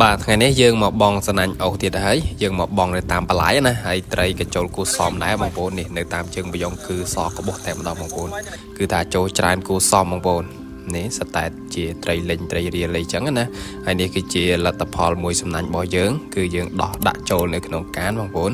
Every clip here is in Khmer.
បាទថ្ងៃនេះយើងមកបងសណាញ់អូសទៀតហើយយើងមកបងនៅតាមបន្លាយណាហើយត្រីក៏ចូលគូសមដែរបងប្អូននេះនៅតាមជើងប្រយងគឺសក្បុសតែម្ដងបងប្អូនគឺថាចូលច្រើនគូសមបងប្អូននេះសតែជាត្រីលិញត្រីរៀលអីចឹងណាហើយនេះគឺជាលទ្ធផលមួយសំណាញ់របស់យើងគឺយើងដោះដាក់ចូលនៅក្នុងកានបងប្អូន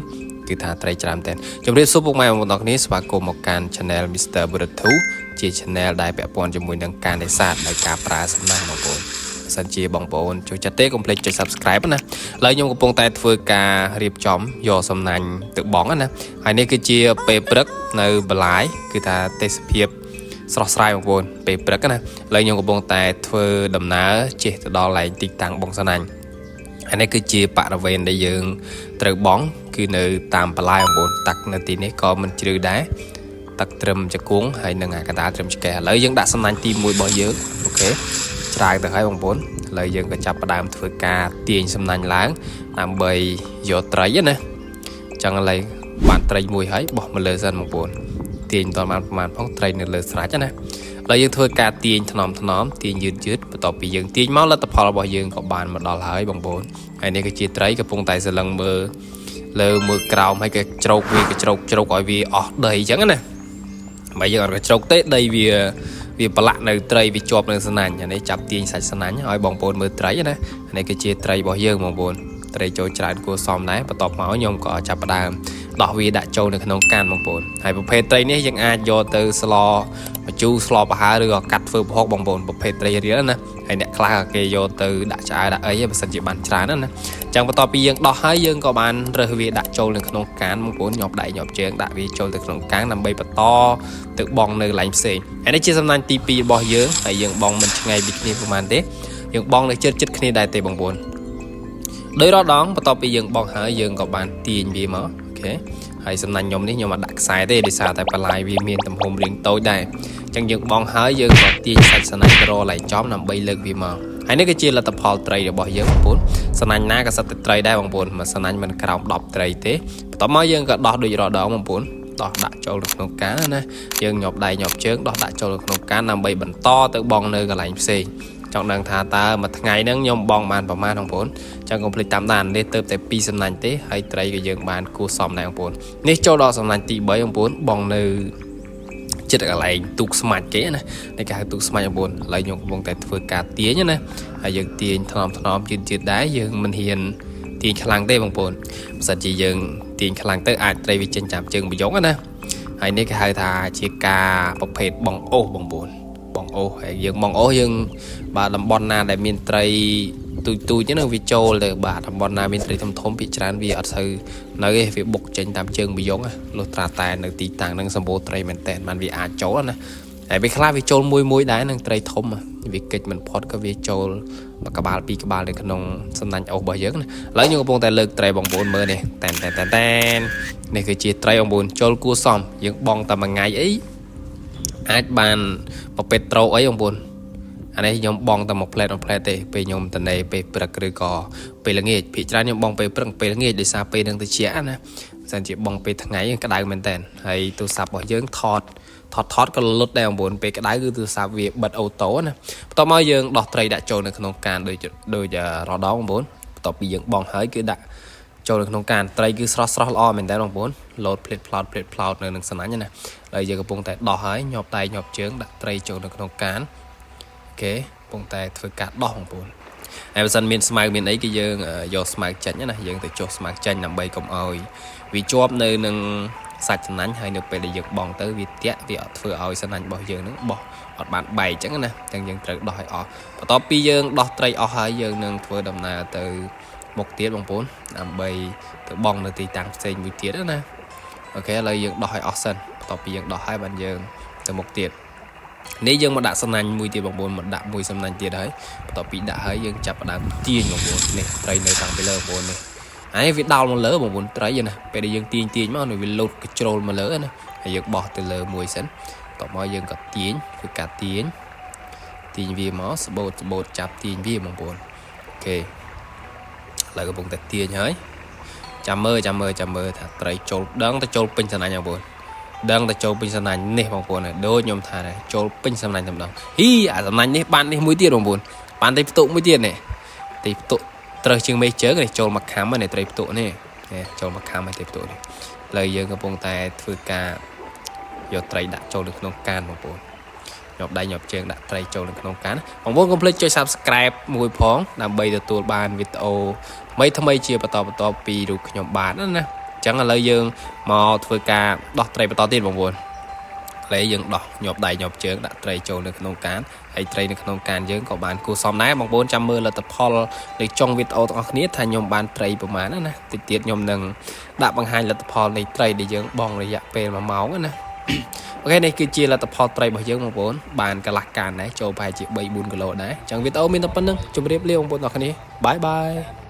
គឺថាត្រីច្រើនតែជម្រាបសួរពុកម៉ែបងប្អូនទាំងគ្នាស្វាគមន៍មកកាន់ Channel Mr. Buratu ជា Channel ដែលពាក់ព័ន្ធជាមួយនឹងការនេសាទដោយការប្រើសំណាញ់បងប្អូន បើសិនជាបងប្អូនចូលចិត្តទេកុំភ្លេចចុច Subscribe ណាឥឡូវខ្ញុំកំពុងតែធ្វើការរៀបចំយកសំណាញ់ទៅបងណាហើយនេះគឺជាពេលព្រឹកនៅបន្លាយគឺថាទេសភាពស្រស់ស្រាយបងប្អូនពេលព្រឹកណាឥឡូវខ្ញុំកំពុងតែធ្វើដំណើរជិះទៅដល់កន្លែងទីតាំងបងសំណាញ់ហើយនេះគឺជាបរិវេណដែលយើងត្រូវបងគឺនៅតាមបន្លាយបងប្អូនតាក់នៅទីនេះក៏មិនជ្រៅដែរទឹកត្រឹមជង្គង់ហើយនឹងអាកណ្ដាលត្រឹមចង្កេះឥឡូវយើងដាក់សំណាញ់ទី1របស់យើង OK ច្រាវទៅហើយបងប្អូនឥឡូវយើងក៏ចាប់ផ្ដើមធ្វើការទាញសំណាញ់ឡើងដើម្បីយកត្រីណាអញ្ចឹងឥឡូវបានត្រីមួយហើយបោះមកលើសិនបងប្អូនទាញមិនទាន់បានប្រហែលផងត្រីនៅលើស្រាច់ណាឥឡូវយើងធ្វើការទាញថ្នមថ្នមទាញយឺតយឺតបន្ទាប់ពីយើងទាញមកលទ្ធផលរបស់យើងក៏បានមកដល់ហើយបងប្អូនហើយនេះគឺជាត្រីកំពុងតែសលឹងមើលលើមើលក្រោមហើយក៏ជ្រោកវាក៏ជ្រោកជ្រោកឲ្យវាអស់ដីអញ្ចឹងណាបើយើងអត់ក៏ជ្រោកទេដីវាវាប្រឡាក់នៅត្រីវាជាប់នៅស្នាញ់អានេះចាប់ទាញសាច់ស្នាញ់ឲ្យបងប្អូនមើលត្រីណាអានេះគឺជាត្រីរបស់យើងបងប្អូនត្រីចូលច្រើនគួរសមដែរបន្ទាប់មកខ្ញុំក៏ចាប់ផ្ដើមដោះវាដាក់ចូលនៅក្នុងកានបងប្អូនហើយប្រភេទត្រីនេះយើងអាចយកទៅស្លម្ជូរស្លប្រហើរឬក៏កាត់ធ្វើប្រហុកបងប្អូនប្រភេទត្រីរៀលណាហើយអ្នកខ្លះក៏គេយកទៅដាក់ឆ្អើរដាក់អីបើសិនជាបានច្រើនណាអញ្ចឹងបន្ទាប់ពីយើងដោះហើយយើងក៏បានរើសវាដាក់ចូលនៅក្នុងកានបងប្អូនញាប់ដៃញាប់ជើងដាក់វាចូលទៅក្នុងកានដើម្បីបន្តទៅបងនៅកន្លែងផ្សេងហើយនេះជាសំណាញ់ទី2របស់យើងហើយយើងបងមិនឆ្ងាយពីគ្នាប្រហែលទេយើងបងនៅជិតជិតគ្នាដែរទេបងប្អូនដោយរដងបន្ទាប់ពីយើងបងហើយយើងក៏បានទាញវាមក OK ហើយសំណាញ់ខ្ញុំនេះខ្ញុំអត់ដាក់ខ្សែទេដោយសារតែបន្លាយវាមានទំហំរាងតូចដែរអញ្ចឹងយើងបងហើយយើងក៏ទាញសាច់សំណាញ់ទៅរកកន្លែងចំដើម្បីលើកវាមកហើយនេះគឺជាលទ្ធផលត្រីរបស់យើងបងប្អូនសំណាញ់ណាក៏សិតតែត្រីដែរបងប្អូនមួយសំណាញ់មិនក្រោម10ត្រីទេបន្ទាប់មកយើងក៏ដោះដូចរដងបងប្អូនដោះដាក់ចូលនៅក្នុងកានណាយើងញាប់ដៃញាប់ជើងដោះដាក់ចូលនៅក្នុងកានដើម្បីបន្តទៅបងនៅកន្លែងផ្សេងចង់ដឹងថាតើមួយថ្ងៃហ្នឹងខ្ញុំបងបានប្រមាណបងប្អូនចឹងកុំភ្លេចតាមដាននេះទៅតែ2សំណាញ់ទេហើយត្រីក៏យើងបានគួសមដែរបងប្អូននេះចូលដល់សំណាញ់ទី3បងប្អូនបងនៅចិត្តកន្លែងទូកស្មាច់គេណានេះគេហៅទូកស្មាច់បងប្អូនឥឡូវខ្ញុំកំពុងតែធ្វើការទាញណាហើយយើងទាញថ្នមថ្នមជឿនជឿនដែរយើងមិនហ៊ានទាញខ្លាំងទេបងប្អូនបើសិនជាយើងទាញខ្លាំងទៅអាចត្រីវាចេញចាំជើងប្រយ៉ងណាហើយនេះគេហៅថាជាការប្រភេទបងអូសបងប្អូនបងអូសហើយយើងបងអូសយើងបាទតំបន់ណាដែលមានត្រីទូចទូចហ្នឹងវាចូលទៅបាទតំបន់ណាមានត្រីធំធំភាគច្រើនវាអត់សូវនៅទេវាបុកចេញតាមជើងប្រយ៉ងលុះត្រាតែនៅទីតាំងហ្នឹងសម្បូរត្រីមែនតើបានវាអាចចូលណាហើយពេលខ្លះវាចូលមួយមួយដែរនឹងត្រីធំវាកិច្ចមិនផុតក៏វាចូលមួយក្បាលពីរក្បាលនៅក្នុងសំណាញ់អូសរបស់យើងណាឥឡូវខ្ញុំកំពុងតែលើកត្រីបងប្អូនមើលនេះតែនតែនតែនតែននេះគឺជាត្រីបងប្អូនចូលគួសមយើងបងតែមួយថ្ងៃអីអាចបានប្រភេទត្រូអីបងប្អូនអានេះខ្ញុំបងតែមួយផ្លែតមួយផ្លែតទេពេលខ្ញុំតនេពេលព្រឹកឬក៏ពេលល្ងាចភាគច្រើនខ្ញុំបងពេលព្រឹកពេលល្ងាចដោយសារពេលនឹងត្រជាក់ណាបើសិនជាបងពេលថ្ងៃក្តៅមែនតើហើយទូរស័ព្ទរបស់យើងថតថតថតក៏លុតដែរបងប្អូនពេលក្តៅគឺទូរស័ព្ទវាបិទ auto ណាបន្ទាប់មកយើងដោះត្រីដាក់ចូលនៅក្នុងកានដូចដូចរដងបងប្អូនបន្ទាប់ពីយើងបងហើយគឺដាក់ចូលនៅក្នុងកានត្រីគឺស្រស់ស្រស់ល្អមែនតើបងប្អូនលោតភ្លេតផ្លោតភ្លេតផ្លោតនៅនឹងស្នាញ់ណាហើយយើងកំពុងតែដោះហើយញាប់ដៃញាប់ជើងដាក់ត្រីចូលនៅក្នុងកាន OK កំពុងតែធ្វើការដោះបងប្អូនហើយបើសិនមានស្មៅមានអីគឺយើងយកស្មៅចេញណាយើងទៅចុះស្មៅចេញដើម្បីកុំឲ្យវាជាប់នៅនឹងសាច់សំណាញ់ហើយនៅពេលដែលយើងបងទៅវាតាក់វាអត់ធ្វើឲ្យសំណាញ់របស់យើងនឹងបោះអត់បានបែកអញ្ចឹងណាអញ្ចឹងយើងត្រូវដោះឲ្យអស់បន្ទាប់ពីយើងដោះត្រីអស់ហើយយើងនឹងធ្វើដំណើរទៅមុខទៀតបងប្អូនដើម្បីទៅបងនៅទីតាំងផ្សេងមួយទៀតណាOK ឥឡូវយើងដោះឲ្យអស់សិនបន្ទាប់ពីយើងដោះហើយបានយើងទៅមុខទៀតនេះយើងមកដាក់សំណាញ់មួយទៀតបងប្អូនមកដាក់មួយសំណាញ់ទៀតហើយបន្ទាប់ពីដាក់ហើយយើងចាប់ផ្ដើមទាញបងប្អូននេះត្រីនៅតាំងពីលើបងប្អូននេះហើយវាដោលមកលើបងប្អូនត្រីណាពេលដែលយើងទាញទាញមកវាលូតកជ្រោលមកលើណាហើយយើងបោះទៅលើមួយសិនបន្ទាប់មកយើងក៏ទាញធ្វើការទាញទាញវាមកស្បូតស្បូតចាប់ទាញវាបងប្អូន OK ឥឡូវកំពុងតែទាញហើយចាំមើលចាំមើលចាំមើលថាត្រីចូលដឹងទៅចូលពេញសំណាញ់បងប្អូន ដឹងតែចូលពេញសំណាញ់នេះបងប្អូនហើយដូចខ្ញុំថាដែរចូលពេញសំណាញ់តែម្ដងហ៊ីអាសំណាញ់នេះបាននេះមួយទៀតបងប្អូនបានទីផ្ទុកមួយទៀតនេះទីផ្ទុក ត្រូវជាងមេជើងនេះចូលមកខំនេះត្រីផ្ទក់នេះនេះចូលមកខំហើយត្រីផ្ទក់នេះឥឡូវយើងកំពុងតែធ្វើការយកត្រីដាក់ចូលនៅក្នុងកានបងប្អូនញាប់ដៃញាប់ជើងដាក់ត្រីចូលនៅក្នុងកានបងប្អូនកុំភ្លេចចុច Subscribe មួយផងដើម្បីទទួលបានវីដេអូថ្មីថ្មីជាបន្តបន្តពីរូបខ្ញុំបាទណាណាអញ្ចឹងឥឡូវយើងមកធ្វើការដោះត្រីបន្តទៀតបងប្អូន ឥឡូវយើងដោះញាប់ដៃញាប់ជើងដាក់ត្រីចូលនៅក្នុងកានហើយត្រីនៅក្នុងកានយើងក៏បានគួរសមដែរបងប្អូនចាំមើលលទ្ធផលនៅចុងវីដេអូទាំងអស់គ្នាថាខ្ញុំបានត្រីប្រហែលណាណាតិចទៀតខ្ញុំនឹងដាក់បង្ហាញលទ្ធផលនៃត្រីដែលយើងបងរយៈពេល1ម៉ោងណា OK នេះគឺជាលទ្ធផលត្រីរបស់យើងបងប្អូនបានកន្លះកានដែរចូលប្រហែលជា3 4គីឡូដែរអញ្ចឹងវីដេអូមានតែប៉ុណ្្នឹងជម្រាបលាបងប្អូនទាំងអស់គ្នាbye bye.